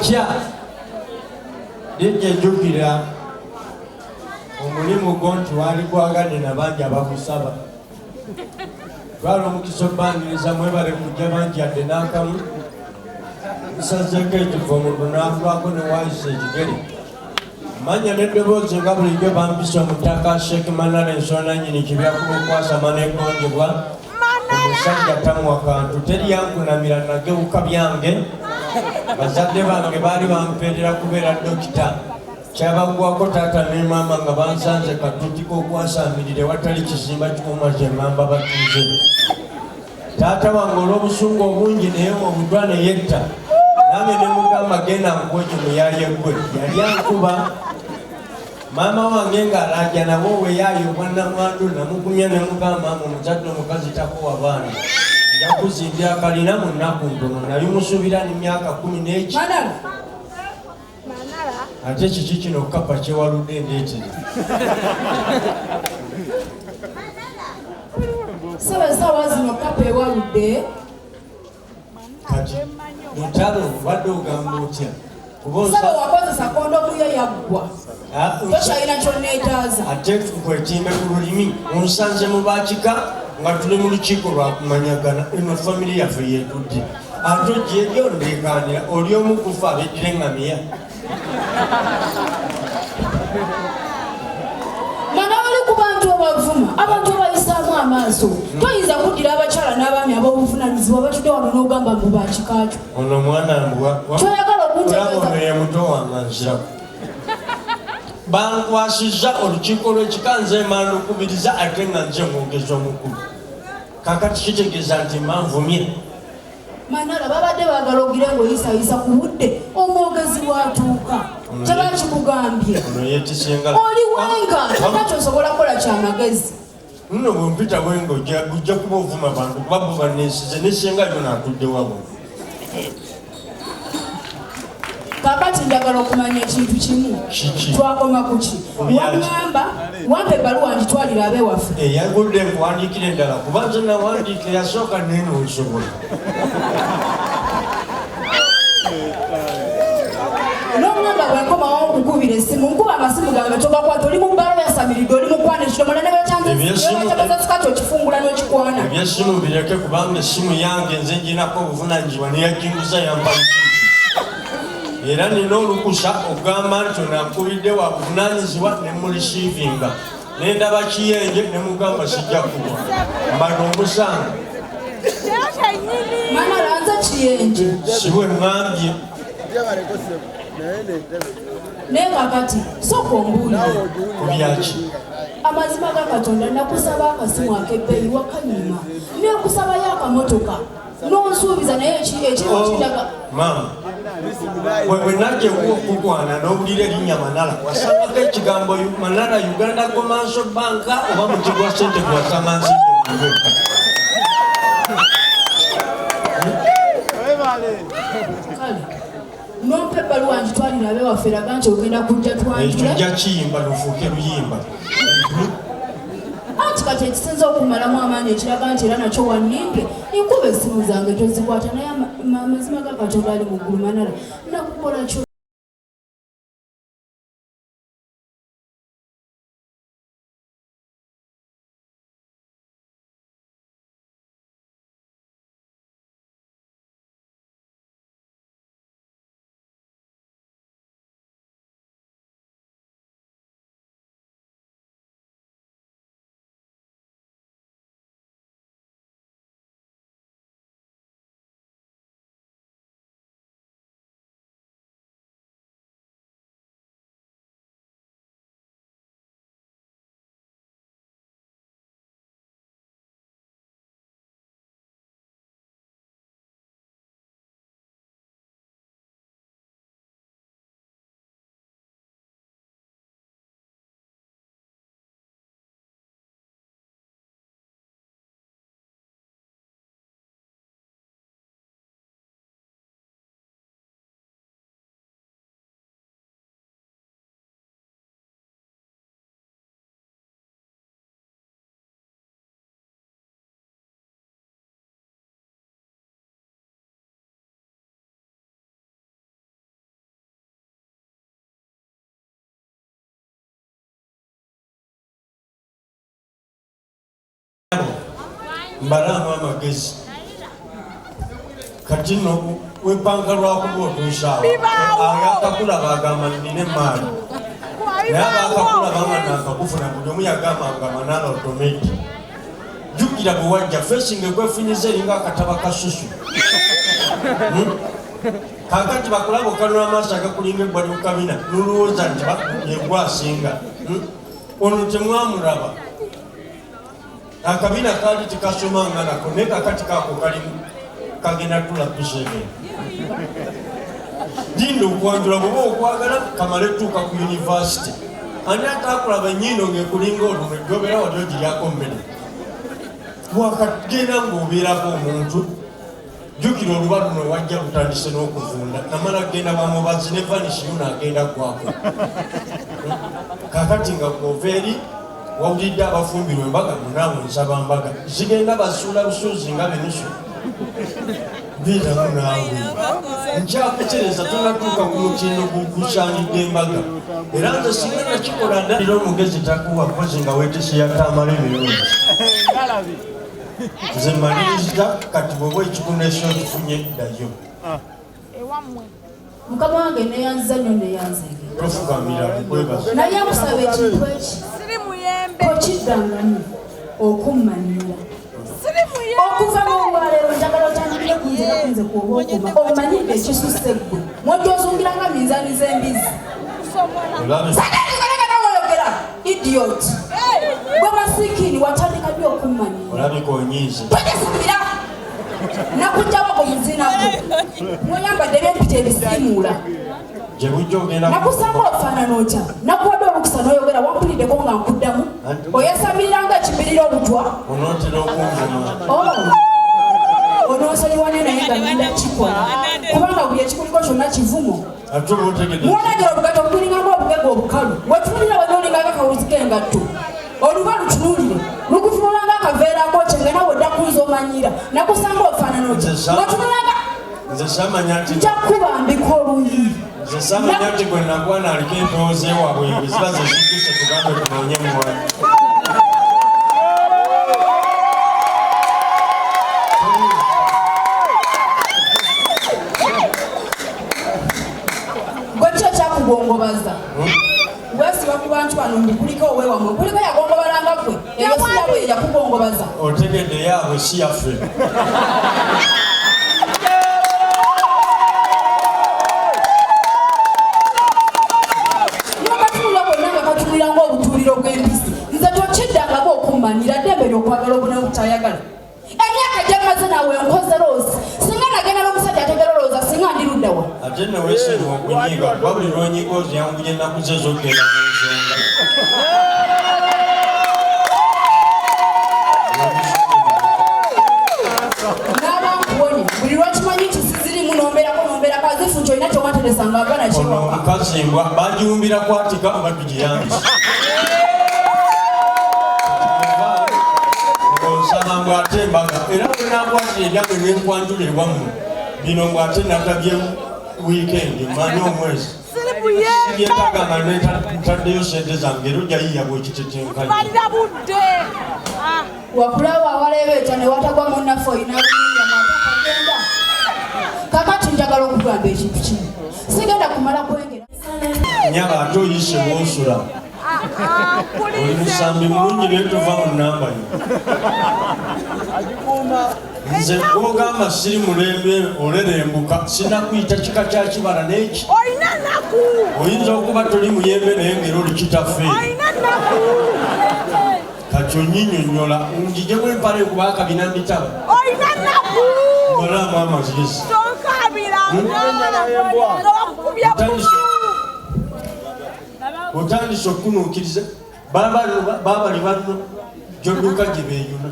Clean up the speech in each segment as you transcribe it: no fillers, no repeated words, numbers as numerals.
Kya DJ, jjukira omulimu gwo nti waali gwagane na bangi abakusaba. Twala omukisa obbaniriza, mwebale kujja bangi yadde n'akamu musazeeko ekifo omuntu n'agwako ne waayisa ekigere. Manya n'eddoboozi nga bulijjo bampisa omutaka Sheikh Manara, ensonda nnyini kibyakuba okwasama n'egonjebwa. Omusajja tamwa kantu, teri yankunamira nagewuka byange. Bazadde bange baali bampeerera kubeera dokita, kyabagwako taata ne maama nga bansanze katuti k'okwasamirira watali kizimba kikuuma kyengamba batuuze. Taata wange olw'obusungu obungi naye obutwa ne yetta, nange ne mugamba genda nkwekyo muyaye gwe yali ankuba. Maama wange ng'alajja nabo weyaayo obwannamwandu, namugumya ne mugamba, maama omuzadde omukazi takuwa baana, nja kuzimbya akalina mu nnaku ntono. Nali musuubira ne myaka 10 n'eki. Manala. Ate kiki kino kapa kyewaludde endeetere? Saba essaawa zino kapa ewaludde. Kati lutalo obadde ogamba otya? Kuba Saba wakozesa kondomu yo yaggwa. Ah, Tokyalina kyonneetaaza. Ate kwetimbe ku lulimi, onsanze mu bakika nga tuli mu lukiiko lwakumanyagana. Eno famire yaffe yetudde, ate ogyebyo ndekanira oli omu kufa abeddira eŋŋamiya. Mana oli ku bantu obavuma, abantu obayisaamu amaaso. Toyinza kuddira abakyala n'abaami ab'obuvunaanyizibwa batudde wano n'ogamba mbu bakikaakyo. Ono omwana Toyagala olaba okuntegeeza. Ono ye muto wange nziraku bankwasizza olukiiko lw'ekika, nze mandukubiriza ate nga nze mwogezi omukulu. Kakati kitegeeza nti manvumye? Manala, babadde baagala ogire ng'oyisayisa ku budde omwogezi bw'atuuka. Tebakikugambye. Ono yetisengala. Oli wenga tolina kyosobola kukola kyamagezi. Nno bwempita bwenga ojja kuba ovuma bantu kuba bo banensize nesenga yo naatudde wabo. Kakati njagala okumanya ekintu kimu. Kiki? Twakoma ku ki? Waŋŋamba wampa ebbaluwa ngitwalire ab'ewaffe. Eyagudde nkuwandiikira endala kuba nze nawandiika eyasooka nene osobola. N'oŋŋamba bwenkomawo nkukubira essimu, nkuba amasimu gange togakwata. Oli mu bbalo yasamiridde, oli mukwana ekidomola Eby'essimu- nebakyakozesa okifungula n'okikwana. Ebyessimu bireke kubanga essimu yange nze nginako obuvunanyizibwa, neyajinguza yampa lukiiko era nina olukusa okugamba nti onankubidde wa buvunanyizibwa nemulisiivinga nendaba kiyenje nemugamba sijja kuwa mbano omusango. Mana lanza kiyenje. Si bwe ŋŋambye. Naye kakati sooka ombuulire. Ku byaki? Amazima ga Katonda, nakusaba akasimu ak'ebbeeyi wakanyima, nekusabayo akamotoka n'onsuubiza, naye ekiriwo kiraga. Maama, bwe najja ewuwo okukwana n'owulira erinnya Manala, wasangako ekigambo Manala Uganda Commercial Bank oba muti gwa sente gwasanga nsimbi mugwe? Kale nompa ebbaluwa ngitwalire abewaffe eraga nti ogenda kujja Ekyo twanjule. nja kiyimba lufuuke luyimba. Anti kati ekisinza okumalamu amaanyi ekiraga nti era nakyo wannimbye, nkuba essimu zange tozikwata. Naye amazima ga Katonda ali mu ggulu, Manala, nakukola kyo. Mbalaamu amagezi. Kati nno wepanka lwakuba otuusaawo akakulaba agamba nina emaali, naye abakakulaba nga nakakufuna buli omu yagamba nga Manara otomedi. Jjukira bwe wajja face nga ekwefunyiza eringa akataba ka susu. Kakati bakulaba okanula amaaso agakulinga eggwa lyokabina nolowooza nti yegwa asinga. Ono temwamulaba, akabina kaali tekasomanga nako, naye kakati kako kalimu kagenda tula P7. Linda okwanjula bwoba okwagala kamale tuuka ku yunivasite. Ani atakulaba enyindo ngaekulinga olume gyobeera wali ogiryako mmere wakagenda ng'obeerako omuntu. Jjukira oluba luno wajja lutandise n'okuvunda, namala kugenda bamubazi ne vanish yuno agenda gwako. Kakati nga gwova eri wawulidde abafumbirwa embaga, munaawe nsaba mbaga zigenda basuula busuuzi nga binusu biiramu. Naawe nkyakutereza, tonatuuka ku mutindo gusaanidde embaga. Era nze singa nakikola ndalira omugezi takuwa mpozi nga weetese yatamala ebirungi. Nze maliriza kati bw'oba ekikunesyo okifunye, ddayo. Mukama wange, neyanziza nnyo, neyanzege. Tofukamira, nkwebaza. Naye nkusaba ekintu eki, tokiddangamu okummanyira. Okuva n'olwaleero njagala otandikire ku nze nakunze kuoba okuma omanyidde ekisusse ggwe mwojja ozungiranga minzaani z'embizi. Olabe. Oyogera idiot gwe masikini, watandika ddi okummanyira? Olabika onyiize. Tojesibira nakujjawo omuzina gwo mweyambadde byempita ebisiimuula. Gye bujja ogenda. Nakusanga ofaanana otya? Nakuwadde olukusa n'oyogera, wampuliddeko nga nkuddamu, oyasamirira nga ekibirira obutwa. Onootera okunvuma. Oh. Onoosonyiwa nnyo, naye nga ngenda kikola kubanga buli ekikuliko kyonna kivumo. Ate oba otegedde. Mwolagera obugatto bukulingamu obugego obukalu, wetunulira wena olinganga akawuzi k'engatto, oluba lutunuulire lukutunulanga akaveera akokye nga nawe odda kunza omanyira. Nakusanga ofaanana otya? Wetunulanga. Nze samanya nti Nja kubambika oluyi. Nze samanya nti gwe nakwana aliko empewo z'ewaabwe bwe ziba zezijjuse, tugambe tunoonye muwala. Gwe ki ekyakugongobaza? Weesiba ku bantu bano mbu kuliko owewamwe, kuliko yagongobalanga gwe, eyo si yabwe yakugongobaza. Otegedde, yaabwe si yaffe. Nakatunula bonna nga katunulira ng'obutuuliro bw'empisi. Nze tokiddangako okummanyira, ddembe lyokwagala obuna obutayagala. Emyaka gyemmaze naawe nkoze loss. Singa nagenda n'omusajja ategera olowooza singa ndi luddawa? Ate nno weesonyiwa okunyiiga, kuba buli lwonyiiga oziyanguya ennaku ze z'okugenda mu nsonga. N'aba nkuwonye buli lwokimanyi nti sizirimu, nombeerako nombeerako azifu nti olina kyewanteresa nga ava Ono nakyewaka. omukazi mbwa bagiwumbira kwatika oba tugiyambise. Onsaba mbw ate embaga, era bwe nakwatira ebyange nenkwanjula ewammwe bino, mbw ate natabye wiikendi manye omwezi sibyetaaga nga ntaddeyo sente zange, era ojja yiya bwekitetenkanya. Malira budde. Wakulaba awaleebeeta ne watagwa munnaffe olina agenda. Kakati njagala okugamba ekintu kino, sigenda kumala kwengera. Nyaba, ate oyise bwosula. Oli musambi mulungi, naye tova mu namba yo. Nze gwogamba siri mulembe olerembuka, sinakuyita kika kya kibala neki. Olina naku. Oyinza okuba toli muyembe, naye ngeri oli kitaffe. Olina naku. Kati onyinyonyola njijemu empale kuba akabina mbitaba. Olina naku. Mbalaamu amagezi. Tonkabiranga. Okukubya. Otandise okunuukiriza babali banno gyodduka gye beeyuna.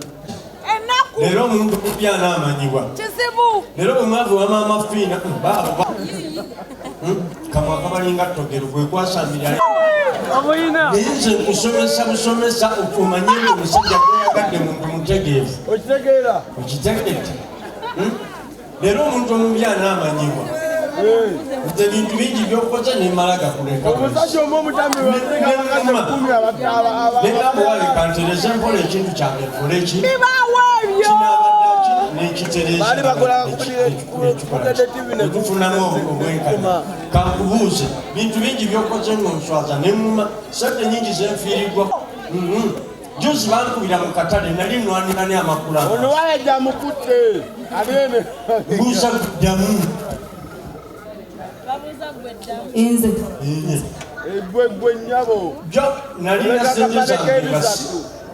Ennaku. Leero omuntu kupyana amanyibwa. Kizibu. Leero bwe mwavu wa maama Fiina baabo kamwa kabalinga ttogero gwe kwasamira. Naye nze nkusomesa busomesa omanye nga omusajja gweyagadde muntu mutegeevu. Okitegeera. Okitegedde? Leero omuntu omubi anaamanyibwa. Nze bintu bingi byokoze nemala gakuleka. Omusajja omu omutami Negamba waleka ntereze mpola ekintu kyange nkole ki? Bibaawo ebyo. Kinaabadde ki? Nekitereeza. Baali bakola Netufunamu obwenkanya. Kankubuuze, bintu bingi byokoze ng'onswaza ne ŋŋuma sente nyingi zenfiiriddwa. Juzi bankubira mu katale nali nwanira ne amakula. Ono wayajja mukutte aliene. Mbuuza kuddamu. Nze Egwe gwe nnyabo. Jo nalina sente zange nga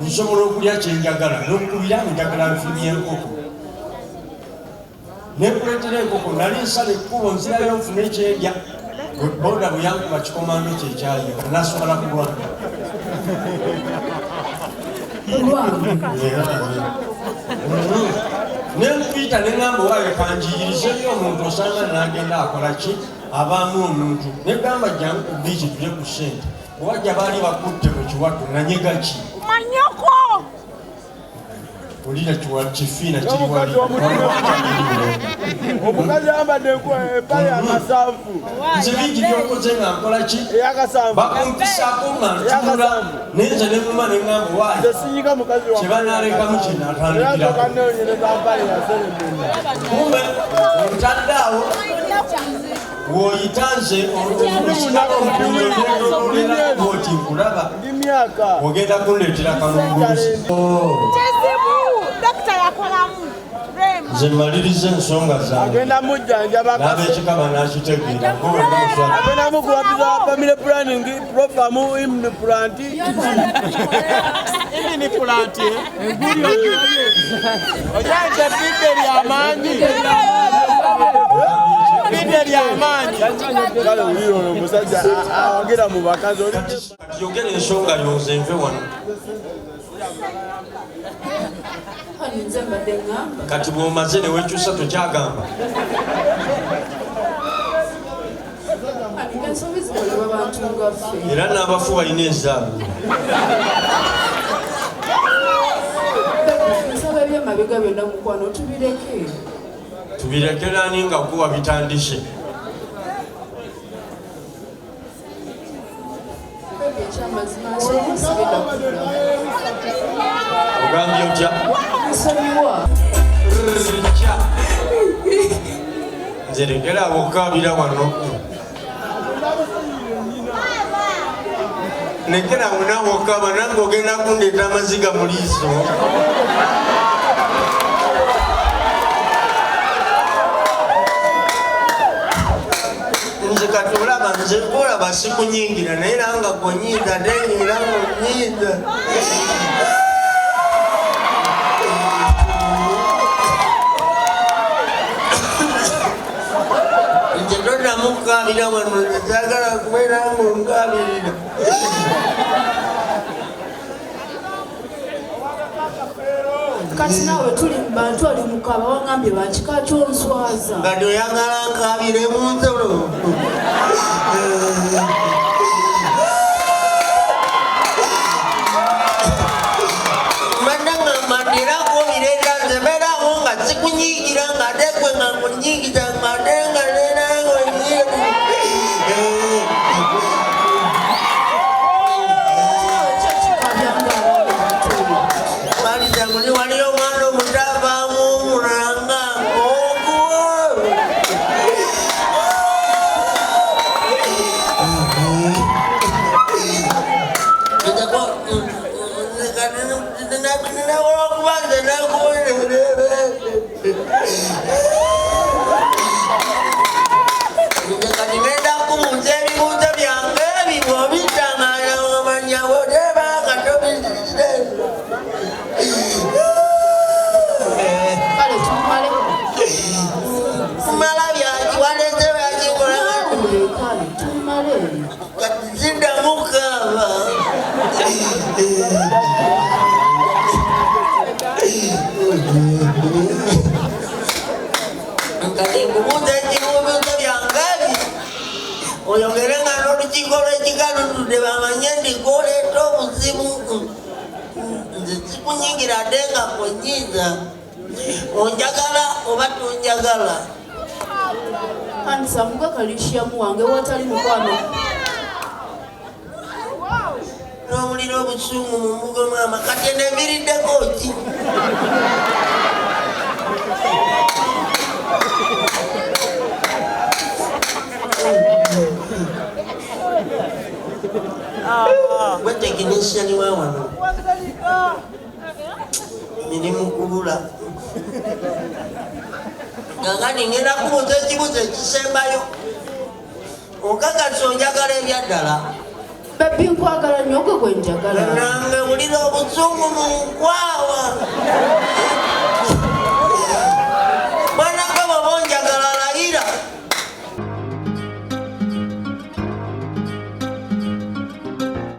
nsobola okulya kyenjagala n'okubira njagala nfunye enkoko. Nekuleetera enkoko nali nsala ekkubo nzirayo nfune ekyerya. Boda bwe yankuba kikomando kye kyayiika nasobola kulwana. Lwange. Nenkuyita ne ŋŋamba owaayo kanjiyirizeyo omuntu osanga n'agenda akola ki abaamu omuntu. Ne gamba jangu ku biiki tulye ku ssente. Bwewajja baali bakutte mu kiwato nanyega ki? Manyoko. Olira kifiina kiri wali. Omukazi ayambadde empale yakasanvu. Nze bingi byokoze nga nkola ki? Eyakasanvu. Bakumpisaako nga ntunula naye nze ne ŋŋuma ne ŋŋamba owaayo. Nze sinyiga mukazi Kye banaalekamu kye natandikirako. Era mpale yaseremenya. Kumbe ntadde awo w'oyita nze oti nkulaba Ndi myaka. ogenda kundeetera kalunguluzi. Kizibu. Dokita yakolamu. Rema. Nze mmaliriza ensonga zange Agenda mujjanjaba. n'ab'ekika banakitegeera gwe wenna oswala. Agenda mukuwagiza family planning program implant. Imini plant. Ojanje bidde lyamaanyi. Bidde lyamaanyi. Kale wulira ono omusajja awagira mu bakazi oli. Kati yogera ensonga yo nze nve wano. Hani nze mbadde ŋŋamba. Kati bw'omaze ne weekyusa tokyagamba. Hani ensobi zikolebwa bantu nga ffe. Era n'abafu balina ezaabwe. Nsaba ebyemabega byonna mukwano tubireke. Tubirekerani nga kuwa bitandise. Baby ekyamazima nsonyiwa sigenda kuddamu. Ogambye otya? Nsonyiwa. Nze lekera awo okukaabira wano. Lekera awo naawe okukaaba nange ogenda kundeeta amaziga mu liiso. Nze kati olaba nze olaba sikunyingira naye era nga gonyiiga ate era ng'onyiiga. Nze toddamu kukaabira wano nze saagala kubeera ng'onkaabirira. Kati naawe tuli mu bantu oli mukaba wangambye bakika ky'onswaza. Kati oyagala nkaabire mu nsolo. Mbadde ngamba nti era gw'obireeta nze mbeerawo nga sikunyiigira ng'ate gwe nga nkunyiigiza ng'ate nga neera ng'onyiiga. Naawe ki ekikabya ng'abaana bato? Maliriza muli waliyo omwana omuto avaamu omulanga ogwo. Olwokuba nze nze kati ngenda kubuuza ebibuuzo byange ebyo bw'obittangana omanya bw'otebaaka tobizze. Kale tumale. Kumala byaki waleese byakikola Naawe kale tumale. kati siddamu kukaaba. Kati nkubuuza ekibuuzo byange ebyo oyogere nga n'olukiiko lw'ekika lutudde bamanye nti gw'oleeta obuzibu. Nze sikunyiigira ate nga kunyiiza. Onjagala oba tonjagala? Handsome gwe kalishiyamu wange wotali mukwano. N'owulira obusungu mu mbugo maama kati eneviriddeko ki? Gwe tekinisiani wa wano mirimu kubula kakati ngenda kubuuza ekibuuzo ekisembayo okakasa onjagala ebyaddala. Baby, nkwagala nnyo, gwe gwe njagala. Nange wulira obusungu mu nkwawa.